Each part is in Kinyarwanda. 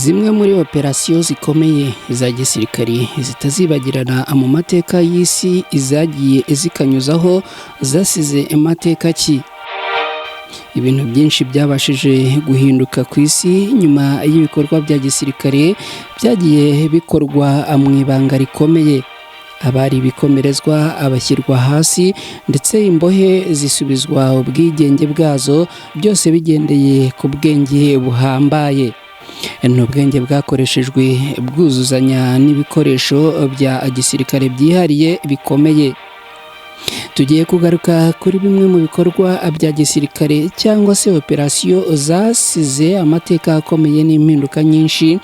Zimwe muri operasiyo zikomeye za gisirikari zitazibagirana mu mateka y'isi, izagiye zikanyuzaho zasize amateka ki? Ibintu byinshi byabashije guhinduka ku isi nyuma y'ibikorwa bya gisirikare byagiye bikorwa mu ibanga rikomeye. Abari ibikomerezwa abashyirwa hasi, ndetse imbohe zisubizwa ubwigenge bwazo, byose bigendeye ku bwenge buhambaye. Ni ubwenge bwakoreshejwe bwuzuzanya n'ibikoresho bya gisirikare byihariye bikomeye. Tugiye kugaruka kuri bimwe mu bikorwa bya gisirikare cyangwa se operasiyo zasize amateka akomeye n'impinduka nyinshi,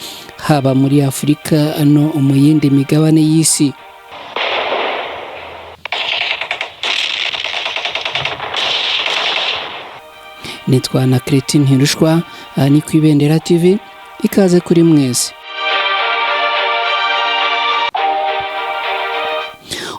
haba muri Afurika no mu yindi migabane y'isi. Nitwa na Christine Ntirushwa, aha ni ku Ibendera TV, ikaze kuri mwese.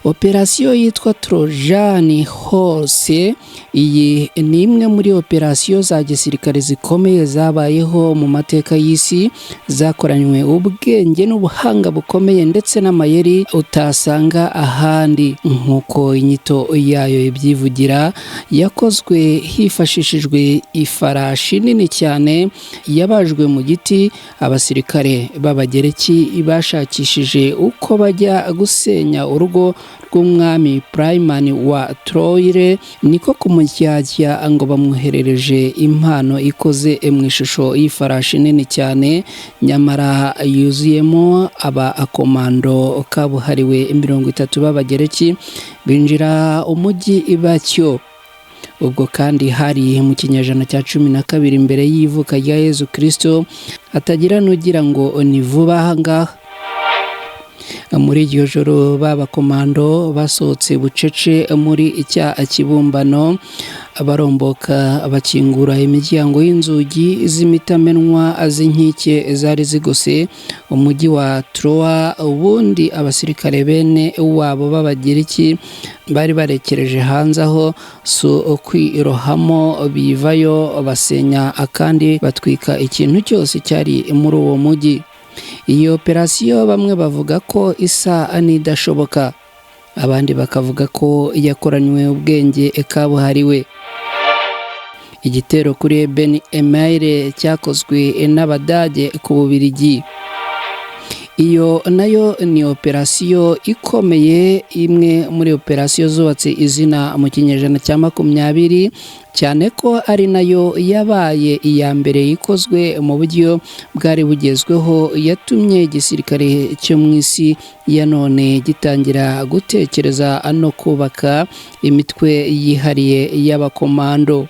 Operasiyo yitwa Trojan Horse, iyi ni imwe muri operasiyo za gisirikare zikomeye zabayeho mu mateka y'isi, zakoranywe ubwenge n'ubuhanga bukomeye ndetse n'amayeri utasanga ahandi. Nk'uko inyito yayo ibyivugira, yakozwe hifashishijwe ifarashi nini cyane yabajwe mu giti. Abasirikare b'Abagereki bashakishije uko bajya gusenya urugo rw'umwami Priam wa Troyes, niko kumushyashya ngo bamwoherereje impano ikoze mu ishusho y'ifarashi nini cyane, nyamara yuzuyemo abakomando kabuhariwe 30 b'Abagereki binjira umujyi batyo. Ubwo kandi hari mu kinyejana cya 12 mbere y'ivuka rya Yezu Kristo, hatagira n'ugira ngo ni vuba aha ngaha. Muri iryo joro b'abakomando basohotse bucece muri cya kibumbano, baromboka bakingura imiryango y'inzugi z'imitamenwa z'inkike zari zigose umujyi wa Troa. Ubundi abasirikare bene wabo b'Abagereki bari barekereje hanze aho, si ukwirohamo bivayo basenya akandi batwika ikintu cyose cyari muri uwo mujyi. Iyi operasiyo bamwe bavuga ko isa n'idashoboka, abandi bakavuga ko yakoranywe ubwenge kabuhariwe. Igitero kuri Eben Emael cyakozwe n'Abadage ku Bubiligi. Iyo nayo ni operasiyo ikomeye, imwe muri operasiyo zubatse izina mu kinyejana cya 20, cyane ko ari nayo yabaye iya mbere ikozwe mu buryo bwari bugezweho, yatumye igisirikare cyo mu isi ya none gitangira gutekereza no kubaka imitwe yihariye y'abakomando.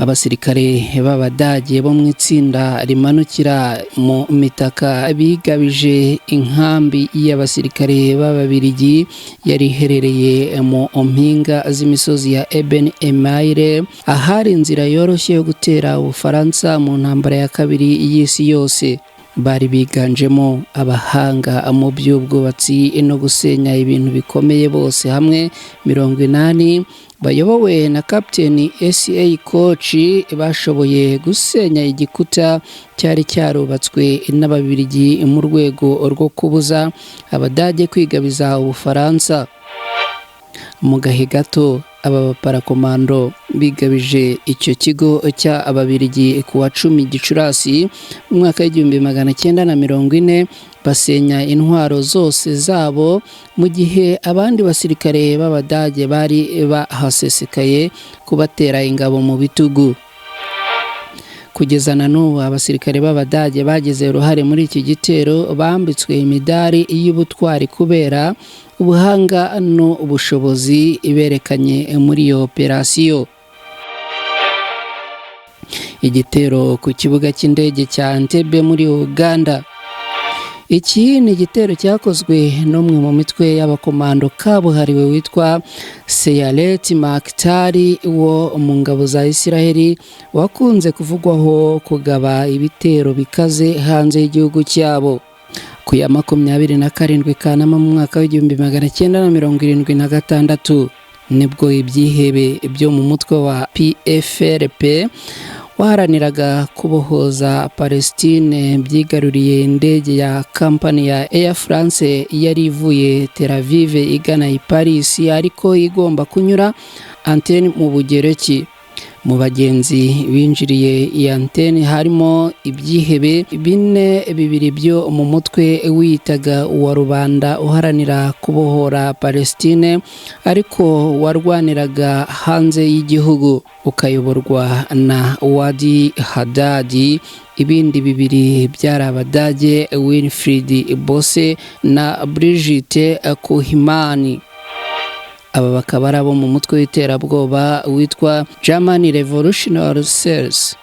Abasirikare b'Abadage bo mu itsinda rimanukira mu mitaka bigabije inkambi y'abasirikare b'Ababiligi yari iherereye mu mpinga z'imisozi ya Eben Emael, ahari inzira yoroshye yo gutera Ubufaransa mu ntambara ya kabiri y'isi yose. Bari biganjemo abahanga mu by'ubwubatsi no gusenya ibintu bikomeye, bose hamwe 80 bayobowe na Kapiteni S.A. Koch, bashoboye gusenya igikuta cyari cyarubatswe n'Ababiligi mu rwego rwo kubuza Abadage kwigabiza Ubufaransa. Mu gahe gato aba baparakomando bigabije icyo kigo cy'Ababiligi ku wa 10 Gicurasi mu mwaka w'1940, basenya intwaro zose zabo, mu gihe abandi basirikare b'Abadage bari bahasesekaye kubatera ingabo mu bitugu. Kugeza na n'ubu abasirikare b'Abadage bagize uruhare muri iki gitero bambitswe imidari y'ubutwari kubera ubuhanga n'ubushobozi berekanye muri iyo operasiyo. Igitero ku kibuga cy'indege cya Entebbe muri Uganda. Iki ni igitero cyakozwe n'umwe mu mitwe y'abakomando kabuhariwe witwa Seyaret Makhtari wo mu ngabo za Isiraheli, wakunze kuvugwaho kugaba ibitero bikaze hanze y'igihugu cyabo. Ku ya 27 Kanama mu mwaka w'1976 nibwo ibyihebe byo mu mutwe wa PFLP waharaniraga kubohoza Palestine byigaruriye indege ya kampani ya Air France yari ivuye Tel Aviv igana i Paris, ariko igomba kunyura Antene mu Bugereki. Mu bagenzi binjiriye iyi Antene harimo ibyihebe bine, bibiri byo mu mutwe wiyitaga uwa rubanda uharanira kubohora Palestine ariko warwaniraga hanze y'igihugu, ukayoborwa na Wadi Hadadi. Ibindi bibiri byari Abadage Winfried Bose na Brigitte Kuhimani. Aba bakaba ari abo mu mutwe w'iterabwoba witwa German Revolutionary Cells.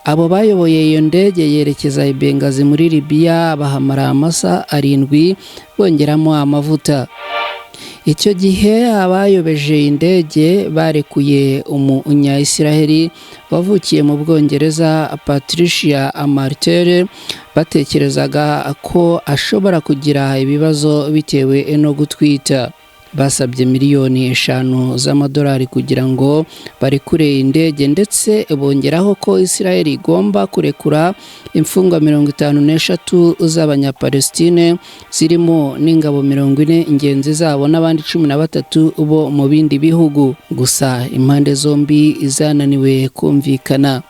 Abo bayoboye iyo ndege yerekeza i Benghazi muri Libya, bahamara amasaha 7 bongeramo amavuta. Icyo gihe abayobeje indege barekuye umunya-Israheli wavukiye mu Bwongereza Patricia Martel, batekerezaga ko ashobora kugira ibibazo bitewe no gutwita. Basabye miliyoni 5 z'amadolari kugira ngo barekure indege, ndetse bongeraho ko Israel igomba kurekura imfungwa 53 z'Abanyapalestine, zirimo n'ingabo 40 ingenzi zabo n'abandi 13 bo mu bindi bihugu. Gusa impande zombi zananiwe kumvikana.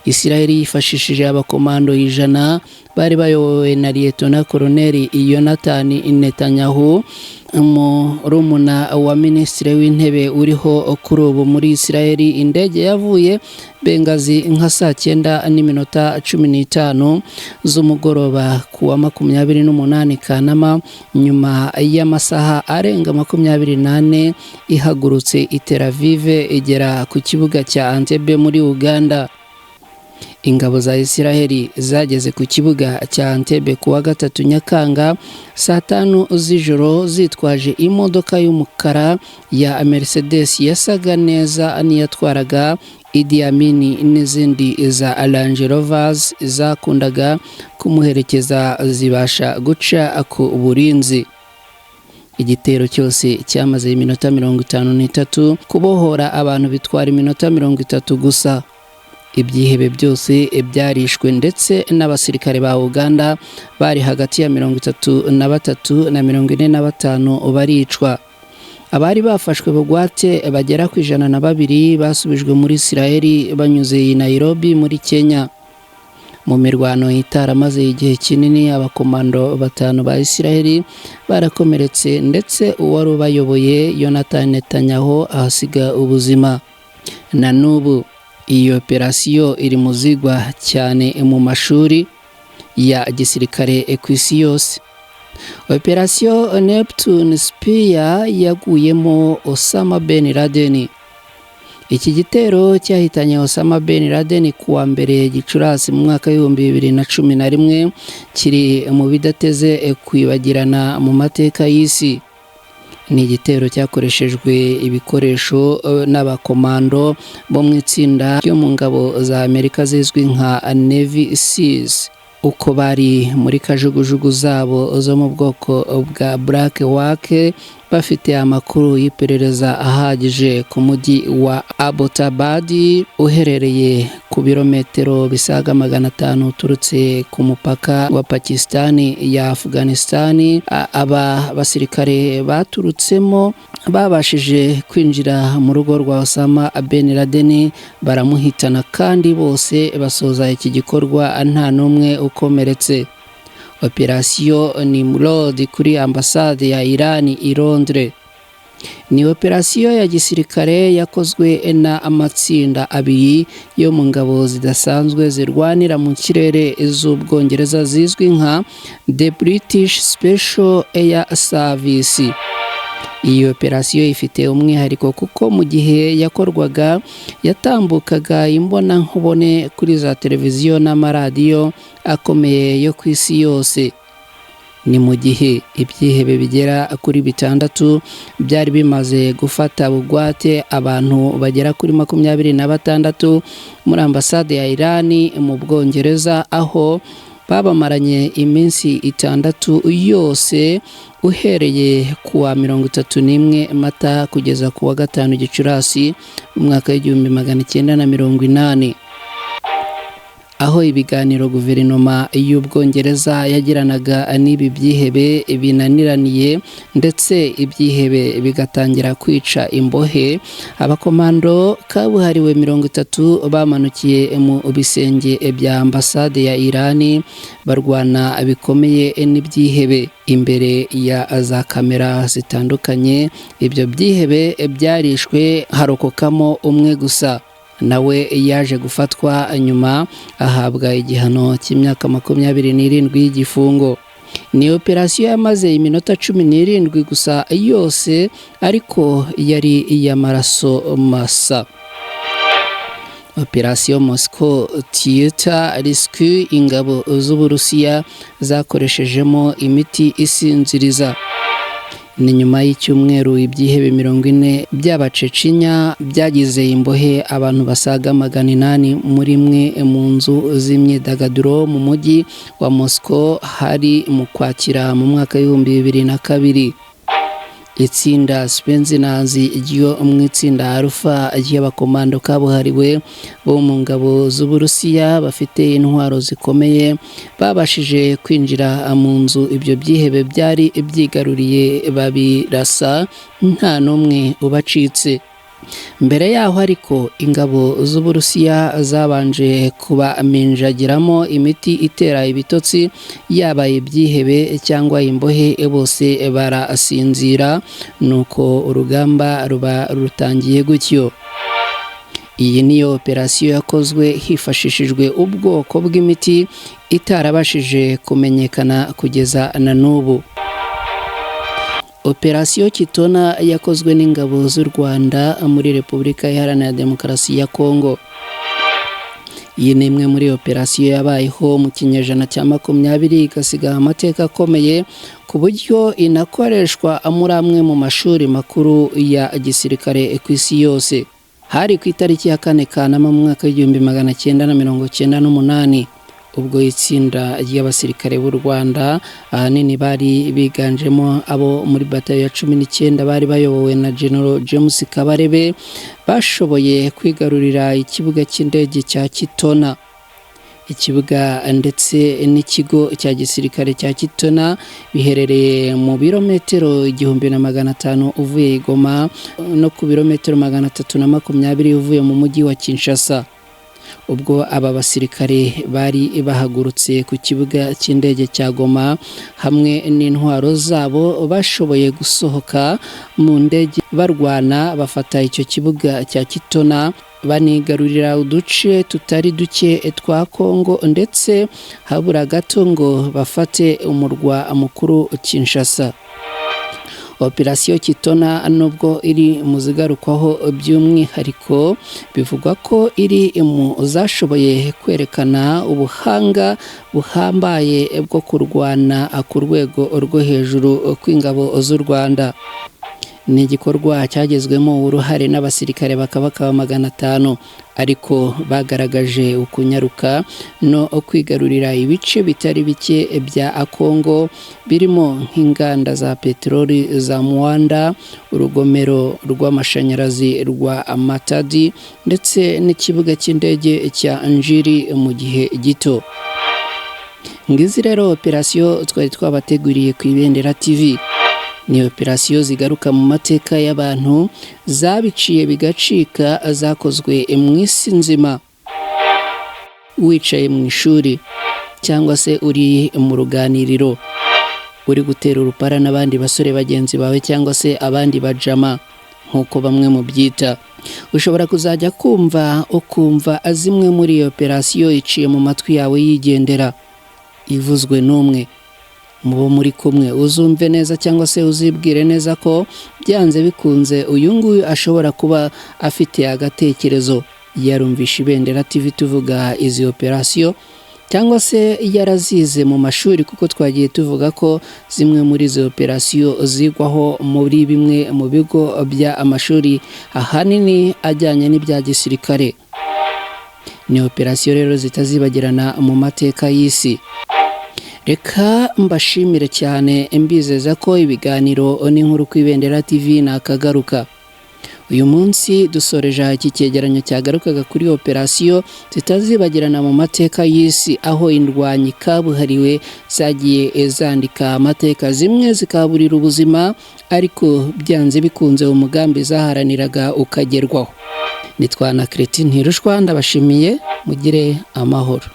Israel yifashishije abakomando 100 bari bayobowe na Liyetona Koloneli Yonathan Netanyahu, murumuna wa Minisitiri w'Intebe uriho kuri ubu muri Israel. Indege yavuye Benghazi nka saa 9:15 z'umugoroba ku wa 28 Kanama, nyuma y'amasaha arenga 24 ihagurutse i Tel Aviv, igera ku kibuga cya Entebbe muri Uganda. Ingabo za Isiraheli zageze ku kibuga cya Entebbe ku wa 3 Nyakanga saa 5 z'ijoro, zitwaje imodoka y'umukara ya Mercedes yasaga neza n'iyatwaraga Idi Amin n'izindi za Range Rovers zakundaga kumuherekeza, zibasha guca ku burinzi. Igitero cyose cyamaze iminota 53. Kubohora abantu bitwara iminota 30 gusa. Ibyihebe byose byarishwe, ndetse n'abasirikare ba Uganda bari hagati ya 33 na 45 baricwa. Abari bafashwe bugwate bagera ku 102 basubijwe muri Isiraheli banyuze i Nairobi muri Kenya. Mu mirwano itaramaze igihe kinini, abakomando batanu ba Isiraheli barakomeretse, ndetse uwari ubayoboye Yonathan Netanyahu ahasiga ubuzima. Na n'ubu iyi operasiyo iri mu zigwa cyane mu mashuri ya gisirikare ku isi yose. Operasiyo Neptune Spear yaguyemo Osama Ben Laden. Iki gitero cyahitanye Osama Ben Laden ku wa 1 Gicurasi mu mwaka w'2011 kiri mu bidateze kwibagirana mu mateka y'isi. Ni igitero cyakoreshejwe ibikoresho n'abakomando bo mu itsinda ryo mu ngabo za Amerika zizwi nka Navy Seals. Uko bari muri kajugujugu zabo zo mu bwoko bwa Black Hawk, bafite amakuru y'iperereza ahagije ku mujyi wa Abbottabad uherereye ku birometero bisaga 500 uturutse ku mupaka wa Pakistani ya Afghanistan. Aba basirikare baturutsemo babashije kwinjira mu rugo rwa Osama Ben Laden baramuhitana, kandi bose basoza iki gikorwa nta n'umwe ukomeretse. Operasiyo Nimrod kuri ambasade ya Iran i Londres ni operasiyo ya gisirikare yakozwe n'amatsinda abiri yo mu ngabo zidasanzwe zirwanira mu kirere z'Ubwongereza zizwi nka The British Special Air Service. Iyi operasiyo ifite umwihariko kuko mu gihe yakorwaga yatambukaga imbonankubone kuri za televiziyo n'amaradiyo akomeye yo ku isi yose. Ni mu gihe ibyihebe bigera kuri bitandatu byari bimaze gufata bugwate abantu bagera kuri 26 muri ambasade ya Iran mu Bwongereza, aho babamaranye iminsi 6 yose uhereye ku wa 31 Mata kugeza ku wa 5 Gicurasi mu mwaka w'1980. Aho ibiganiro guverinoma y'Ubwongereza yagiranaga n'ibi byihebe binaniraniye, ndetse ibyihebe bigatangira kwica imbohe, abakomando kabuhariwe 30 bamanukiye mu bisenge bya ambasade ya Irani, barwana bikomeye n'ibyihebe imbere ya za kamera zitandukanye. Ibyo byihebe byarishwe, harokokamo umwe gusa, nawe yaje gufatwa nyuma ahabwa igihano cy'imyaka 27 y'igifungo. Ni operasiyo yamaze iminota 17 gusa yose, ariko yari iy'amaraso masa. Operasiyo Moscow Theater Rescue, ingabo z'Uburusiya zakoreshejemo imiti isinziriza. Ni nyuma y'icyumweru ibyihebe 40 by'Abacecinya byagize imbohe abantu basaga 800 muri imwe mu nzu z'imyidagaduro mu mujyi wa Moscow, hari mu Kwakira mu mwaka w'2002. Itsinda Spetsnaz ryo mu itsinda Alpha ry'abakomando kabuhariwe bo mu ngabo z'Uburusiya bafite intwaro zikomeye, babashije kwinjira mu nzu ibyo byihebe byari byigaruriye, babirasa nta n'umwe ubacitse. Mbere yaho ariko, ingabo z'Uburusiya zabanje kubaminjagiramo imiti itera ibitotsi, yaba ibyihebe cyangwa imbohe bose barasinzira, nuko urugamba ruba rutangiye gutyo. Iyi niyo operasiyo yakozwe hifashishijwe ubwoko bw'imiti itarabashije kumenyekana kugeza na n'ubu. Operasiyo Kitona yakozwe n'ingabo z'u Rwanda muri Repubulika Iharanira Demokarasi ya Kongo. Iyi ni imwe muri operasiyo yabayeho mu kinyejana cya 20, igasiga amateka akomeye ku buryo inakoreshwa muri amwe mu mashuri makuru ya gisirikare ku isi yose. Hari ku itariki ya 4 Kanama mu mwaka w'1998, ubwo itsinda ry'abasirikare b'u Rwanda, ahanini bari biganjemo abo muri batayo ya 19 bari bayobowe na General James Kabarebe, bashoboye kwigarurira ikibuga cy'indege cya Kitona. Ikibuga ndetse n'ikigo cya gisirikare cya Kitona biherereye mu birometero 1500 uvuye i Goma, no ku birometero 320 uvuye mu mujyi wa Kinshasa. Ubwo aba basirikare bari bahagurutse ku kibuga cy'indege cya Goma hamwe n'intwaro zabo, bashoboye gusohoka mu ndege barwana, bafata icyo kibuga cya Kitona, banigarurira uduce tutari duke twa Kongo, ndetse habura gato ngo bafate umurwa mukuru Kinshasa. Operasiyo Kitona, nubwo iri mu zigarukwaho by'umwihariko, bivugwa ko iri mu zashoboye kwerekana ubuhanga buhambaye bwo kurwana ku rwego rwo hejuru kw'ingabo z'u Rwanda. Ni igikorwa cyagezwemo uruhare n'abasirikare bakabakaba 500, ariko bagaragaje ukunyaruka no kwigarurira ibice bitari bike bya Kongo, birimo nk'inganda za peteroli za Muwanda, urugomero rw'amashanyarazi rwa Matadi, ndetse n'ikibuga cy'indege cya Njiri mu gihe gito. Ngizi rero operasiyo twari twabateguriye ku Ibendera TV. Ni operasiyo zigaruka mu mateka y'abantu zabiciye bigacika, zakozwe mu isi nzima. Wicaye mu ishuri cyangwa se uri mu ruganiriro, uri gutera urupara n'abandi basore bagenzi bawe cyangwa se abandi bajama nk'uko bamwe mu byita, ushobora kuzajya kumva ukumva zimwe muri iyo operasiyo iciye mu matwi yawe yigendera, ivuzwe n'umwe mubo muri kumwe. Uzumve neza cyangwa se uzibwire neza ko byanze bikunze uyu nguyu ashobora kuba afite agatekerezo, yarumvisha Ibendera TV tuvuga izi operasiyo, cyangwa se yarazize mu mashuri, kuko twagiye tuvuga ko zimwe muri izi operasiyo zigwaho muri bimwe mu bigo by'amashuri, ahanini ajyanye n'ibya gisirikare. Ni operasiyo rero zitazibagirana mu mateka y'isi. Reka mbashimire cyane, mbizeza ko ibiganiro n'inkuru ku Ibendera TV nakagaruka. Uyu munsi dusoreje aha iki cyegeranyo cyagarukaga kuri operasiyo zitazibagirana mu mateka y'isi, aho indwanyi kabuhariwe zagiye zandika amateka, zimwe zikaburira ubuzima, ariko byanze bikunze umugambi zaharaniraga ukagerwaho. Nitwa na Kereti Ntirushwa, ndabashimiye, mugire amahoro.